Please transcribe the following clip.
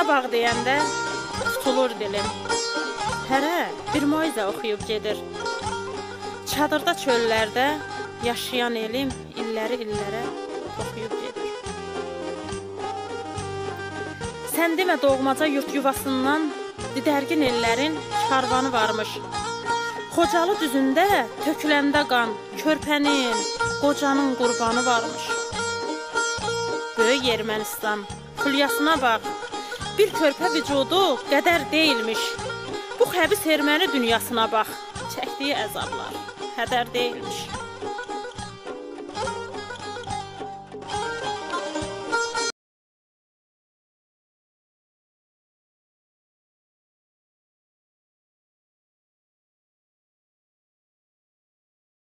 Qarabağ deyəndə tutulur dilim. Hərə bir moizə oxuyub gedir. Çadırda çöllərdə yaşayan elim illəri illərə toxuyub gedir. Sən demə doğmaca yurt yuvasından didərgin ellərin karvanı varmış. Xocalı düzündə töküləndə qan, körpənin, qocanın qurbanı varmış. Böyük Ermənistan, xülyasına bax, bir körpə vücudu qədər deyilmiş. Bu xəbis erməni dünyasına bax, çəkdiyi əzablar hədər deyilmiş.